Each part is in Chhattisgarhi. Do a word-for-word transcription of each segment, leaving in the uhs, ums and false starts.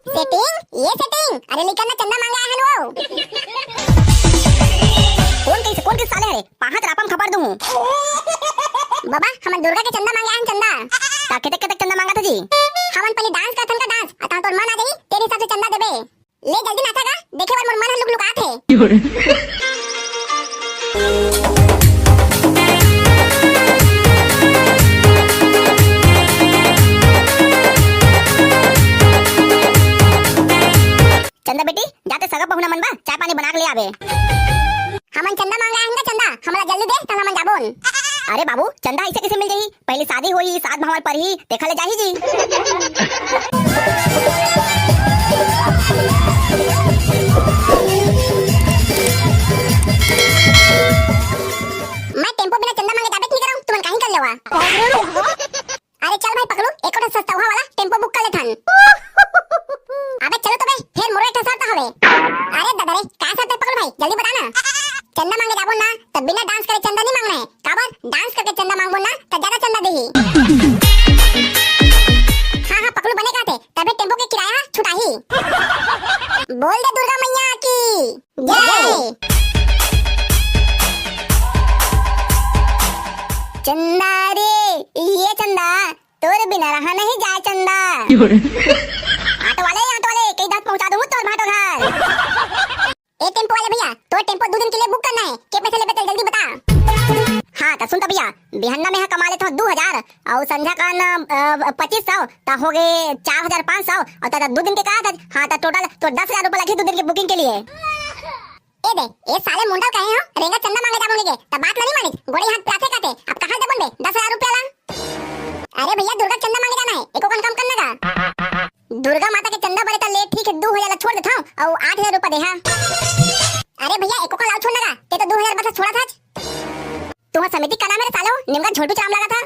सेटिंग, ये सेटिंग, अरे लइका ना चंदा मांगे आए हन वो। कोन कइसे, कोन कइसे साले हरे? पाहत रापम खबर दूं। बाबा, हमन दुर्गा के चंदा मांगे आए हन, चंदा। ता केते, केते चंदा मांगा था जी? हमन पहले डांस करथन का डांस, अता तोर मन आ जाही, तेरे हिसाब से चंदा देबे। ले जल्दी नाचा गा, देखे बर मोर मन ह लुक लुकात हे। चंदा बेटी, जाते सगा पहुना मन बा चाय पानी बना के ले आवे। हमन चंदा मांगे आए हन गा चंदा, हमला जल्दी दे, तब हमन जाबोन। अरे बाबू, चंदा ऐसे कैसे मिल जाही? पहले शादी होही, सात भावर परही, तेखा ले जाही जी। मैं टेम्पो बिना चंदा मांगे जाबे नहीं करंव, तुमन काहे कर लेवा? अरे चल भाई पकलू, एको ठो सस्तवा वाला टेम्पो बुक कर लेथन। अबे चलो तो बे, फेर मोरो एक ठो शर्त हवे। अरे दादा रे, का शर्त हे पकलू भाई, जल्दी बता ना। चंदा मांगे जाबो ना, त बिना डांस करे चंदा नहीं मांगना हे। काबर? डांस करके चंदा मांगबो ना, त ज्यादा चंदा देही। हाँ हाँ पकलू, बने कहत हे, तभे टेम्पो के किराया छुटाही। बोल दे दुर्गा मैया की जय। चंदा रे, ये चंदा, तोर बिना रहा नहीं जाए चंदा। ऑटो वाले, ऑटो वाले, कई दांत पहुंचा दूं तोर भाटो घर। ए टेम्पो वाले भैया, तोर टेम्पो दो दिन के लिए बुक करना हे, के पैसे लेबे तेला जल्दी बता। हाँ त सुन त भैया, बिहन्ना में हा कमा लेथों दू हजार अउ संझा कन पच्चीस सौ, त हो गे चार हजार पाँच सौ। अउ त दो दिन के कहा था, हाँ त टोटल तोर दस हजार रुपया लगही दो दिन के बुकिंग के लिए। ए दे, ए साले मुंडा कहे हो, रेंगा चंदा मांगे जाबो के, त बात ला नहीं मानिस, गोड़े हाथ पिराथे काटे, अब कहाँ देबोन बे, दस हजार रुपया ला? अरे भैया, दुर्गा चंदा मांगे जाना हे, एको कन कम करना का? दुर्गा माता के चंदा बरे त ले, ठीक हे, दो हजार ला छोड़ देथों, अउ आठ हजार रुपया दे हा। अरे भैया, एको कन ला छोड़ना का, ते तो दो हजार बस छोड़ा था। तुम्हार समिति का नाम हे रे सालो, निमगा झोलटू चराम लगा था।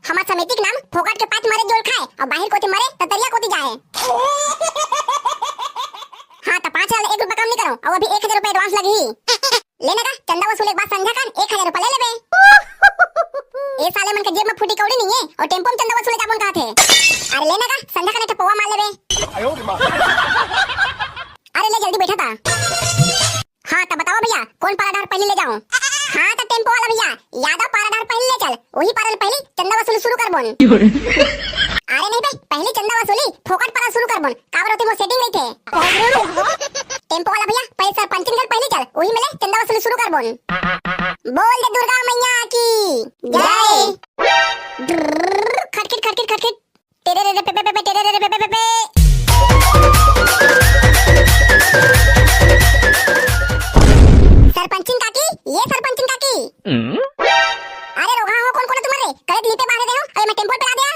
हमार समिति के नाम फोकट के पाँच मरे जोल खाए अउ बाहिर कोती मरे त तरिया कोती जाए। हाँ त पाँच हजार एक रुपया कम नहीं करो अउ अभी एक हजार रुपया एडवांस लगही। लेना का चंदा वसूले के बाद संझा कन एक हजार रुपया ले लेबे। ए साले मन के जेब में फूटी कौड़ी नहीं हे अउ टेम्पो में चंदा वसूले जाबोन कहत हे। अरे लेना का संझा कन एक ठो पौवा मार लेबे। अरे ले जल्दी बैठा था। हाँ त बतावा भैया, कोन पारा डहर पहली ले जाऊं? हाँ त टेम्पो वाला भैया, यादव पारा डहर पहली ले चल, वही पारा ले पहली चंदा वसूली शुरू करबोन। अरे नहीं बे, पहली चंदा वसूली फोकट पारा शुरू करबोन, काबर होती वो सेटिंग नहीं थे। टेम्पो वाला भैया, पहले सरपंचिन घर पहली चल, वही में ले चंदा वसूली शुरू करबोन। बोल दे दुर्गा मैया की जय। खटखिट खटखिट खटखिट। टेरे रे रे पे पे पे पे, टेरे रे रे पे पे पे पे। सरपंचिन काकी, ये सरपंचिन काकी। अरे रोगहा हो, कोन कोन तुम्हारे कलेत लिपे बाहरे दे हो, अरे मैं टेम्पो पे ला दिया।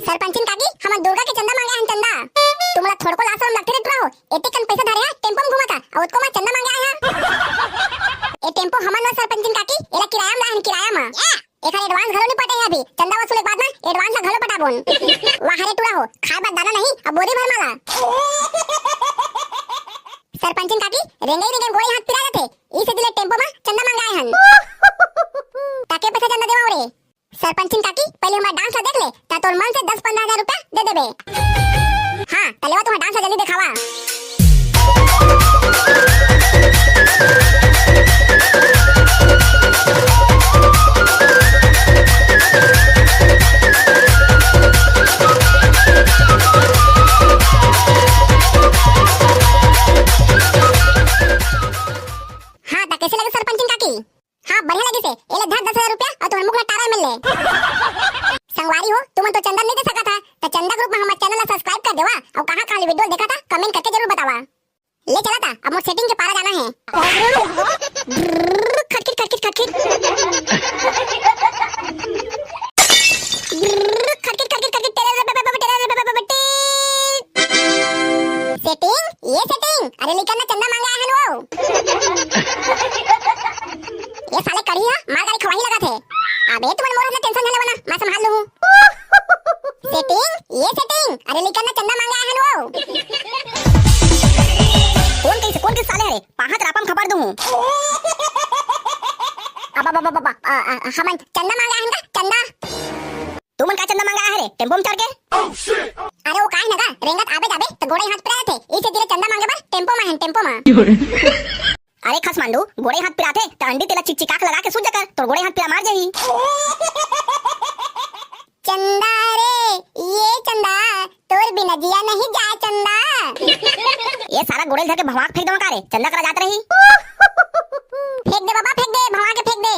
सरपंचिन काकी, हमन दुर्गा के चंदा मांगे हन चंदा। तुम्हारा थोड़को लाज शरम लगथे रे टुरा हो, एते कन पैसा धरे हा, टेम्पो में घूमत हा, अउ ओतको मा चंदा मांगे आए हा। ए टेम्पो हमन नो सरपंचिन काकी, एला किराया में लाए हन, किराया में। एखर एडवांस घलो नी पटे हे अभी, चंदा वसूले के बाद ना एडवांस ला घलो पटाबोन। वाह रे टुरा हो, खाए बर दाना नहीं, अब बोरी भर माला। सरपंचिन काकी, रेंगई रेंगई गोड़े हाथ पिरा जाथे, इसे दिले टेम्पो मा चंदा मांगे आए हन। ताके पैसा चंदा देवा रे। सरपंचिन काकी, पहले हमारा डांस ला देख ले, ता तोर मन से दस पन्द्रह हजार रुपया दे देबे। हाँ, त लेवा तुम्हारा डांस ला जल्दी देखावा। हाँ, त कैसे लगे सरपंचिन काकी? हाँ, बढ़िया लगिस हे। एले धर दस हजार रुपया अउ तुम्हार मुख ला टारा मिल ले। संगवारी हो, तुमन तो चंदा नहीं दे सकत हा, त चंदा ग्रुप में हमारे चैनल ला सब्सक्राइब कर देवा अउ कहाँ कहाँ ले वीडियो देखा था, कमेंट करके जरूर बतावा। ले चला था, अब मोर सेटिंग के पारा जाना हे। खटखिट, खटखिट, खटखिट। खटखिट, खटखिट, खटखिट, टेरे रे बे, बे, बे, टेरे रे बे, बे, बे, टीट। सेटिंग, ये सेटिंग, अरे लइका ना चंदा मांगे आए हन वो। ये साले कढ़ी हा, मालगाड़ी खवाही लगत हे। अबे तुमन मोर से टेंशन झन लेवा ना, मैं संभाल लूं। सेटिंग, ये सेटिंग, अरे लइका ना चंदा मांगे आए हन वो। कोन कइसे, कोन कइसे साले हरे? पाहत रापम खपर दूं। अब, अब, अब, अब, आ, आ, हमन चंदा मांगे आए हन का? चंदा। तुमन का चंदा मांगे आए हरे? टेम्पो में चढ़ के? रेंगत आबे जाबे त गोड़े हाथ पिरा जाथे, इसे तेला चंदा मांगे बर टेम्पो मा हन, टेम्पो मा। अरे खसमांडू, गोड़े हाथ पिराथे त अंडी तेला चिकचिका के लगा के सूत जा कर, तोर गोड़े हाथ पीरा मार जाही। चंदा रे, ये चंदा, तोर बिना जिया नहीं जाय चंदा। ये सारा गोड़े ल धर के भवाक फेंक देवा का रे, चंदा करा जात रही। फेंक दे बाबा, फेंक दे, भवा के फेंक दे।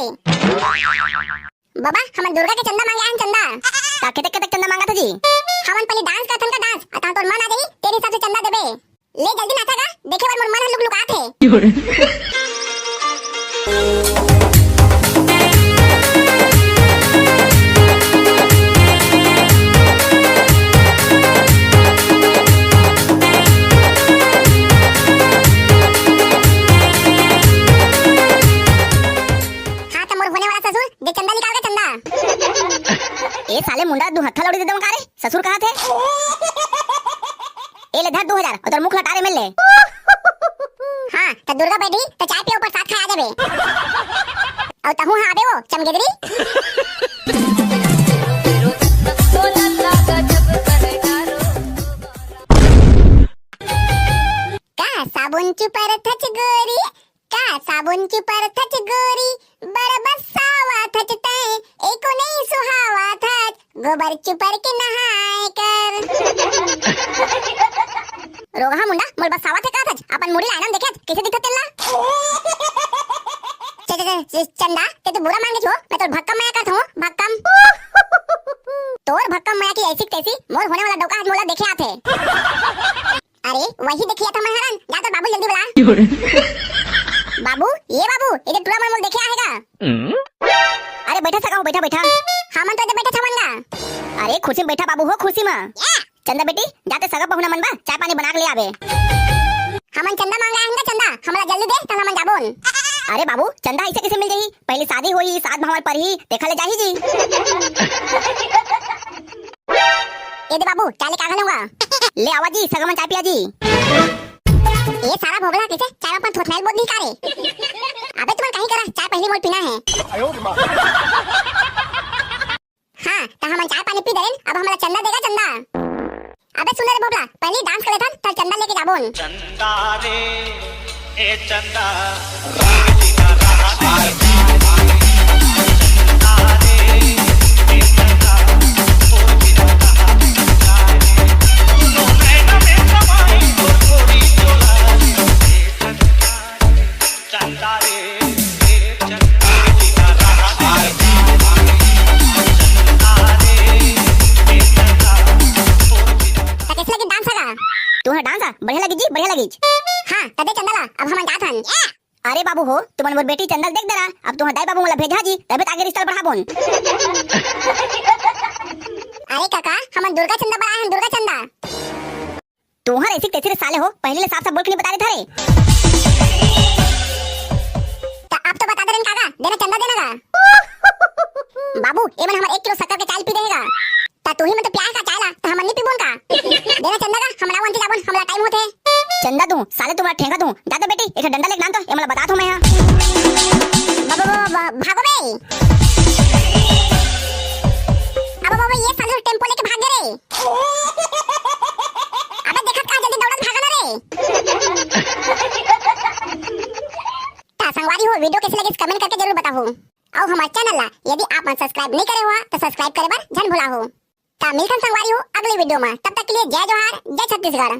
बाबा, हमन दुर्गा के चंदा मांगे आन, चंदा। का कतेक, कतेक चंदा मांगत जी? हमन पहली डांस करथन का, डांस, अतका तोर मन आ जाही, तेरे हिसाब से चंदा देबे। ले जल्दी नाचा गा, देखे बर मोर मन ह लुकलुकात हे। हाँ, त मोर होने वाला ससुर, दे चंदा निकाल के चंदा। ए साले मुंडा, दू हत्था लौड़ी दे देवं का रे? ससुर कहा थे? ए ले धर दू हजार, अउ तोर मुख लटा रे मिल ले। हाँ, त दुर्गा बैठी, त चाय पियो, प्रसाद खाए आ जाबे। अउ तहूँ हाँ आबे वो, चमगेदरी। का साबुन चुपर थच गोरी, का साबुन चुपर थच गोरी, बड़ बसावा थच तैं, एको नहीं सुहावा थच, गोबर चुपर के नहाए कर। रोगहा मुंडा, मोर बसावा थे का थच, अपन मुड़ी लाइना म देखे कइसे दिखत तेला। च-, च-, च-, चंदा, ते तो बुरा मान गे छो, मैं तो भक्कम मया करत हूँ, भक्कम। तोर भक्कम मया की ऐसी तैसी, मोर होने वाला डौका आज मोला देखे आथे। अरे, वही देखिया था मैं हरन। जा तो बाबू जल्दी बुला। बाबू, ये बाबू, ये टूरा मन मोला देखे आहे का? अरे, बैठा सगा हो, बैठा, बैठा। हमन तो एदे बैठा छवन गा। अरे, कुर्सी में बैठा बाबू हो, कुर्सी में। चंदा बेटी, जाते सगा पहुना मन बा, चाय पानी बना के ले आबे। हमन चंदा मांगे आए हन गा, चंदा, हमला जल्दी दे, तब हमन जाबोन। अरे बाबू, चंदा ऐसे कैसे मिल जाही? पहली शादी होही, सात भांवर परही, तेखा ले जाही जी। ए दे बाबू, चाय लेके आ घलों गा। ले आवा जी, सगा मन चाय पिया जी। ए सारा भोगला कइसे चाय म अपन थोथनाइल बोत दिही का रे? अबे तुमन कहीं करा, चाय पहली मोर पीना हे। हाँ, त हमन चाय पानी पी डरेन, अब हमला चंदा देगा चंदा। अबे सुन रे भोगला, पहली डांस कर लेथन, त चंदा लेके जाबोन। चंदा रे, ए चंदा। त कइसे लगिस डांस ह गा? तुंहर डांस ह बढ़िया लगिस जी, बढ़िया लगिस। हाँ, त दे चंदा ला, अब हमन जात हन। अरे बाबू हो, तुमन मोर बेटी चंदा ल देख डरा, अब तुंहर दाई बाबू मोला भेजही जी, तभे त आगे रिश्ता ल बढ़ाबोन। अरे काका, हमन दुर्गा चंदा बर आए हन, दुर्गा चंदा। तुंहर ऐसी तैसी रे साले हो, पहली ले साफ साफ बोल के नहीं बता देथस रे। त अब तो बता दे रेन काका, देना चंदा देना गा। बाबू, ए मन हमर एक किलो शक्कर के चाय ल पी देहे गा। त तुही मन तो पियाए का चाय ला, त हमन नहीं पीबोन का? देना चंदा गा, हमला वंती जाबोन, हमला टाइम होथे। चंदा दूं, साले तुम्हर ठेंगा दूं। जा तो बेटी, एक ठो डंडा लेके लान तो, ए मन ला बतात हूँ मैं हा। बा-, बा-, बा-, बा-, भागो बे। अबे बाबा, ये साले टेम्पो लेके भाग गे रे। अबे देखत का जल्दी दौड़त भागा ना रे। त संगवारी हो, video कइसे लगिस comment करके जरूर बताहू। अउ हमर channel ला यदि आप मन subscribe नहीं करे हो त subscribe करे बर झन भुलाहू। त मिलथन संगवारी हो अगले video में, तब तक के लिए जय जोहार, जय छत्तीसगढ़।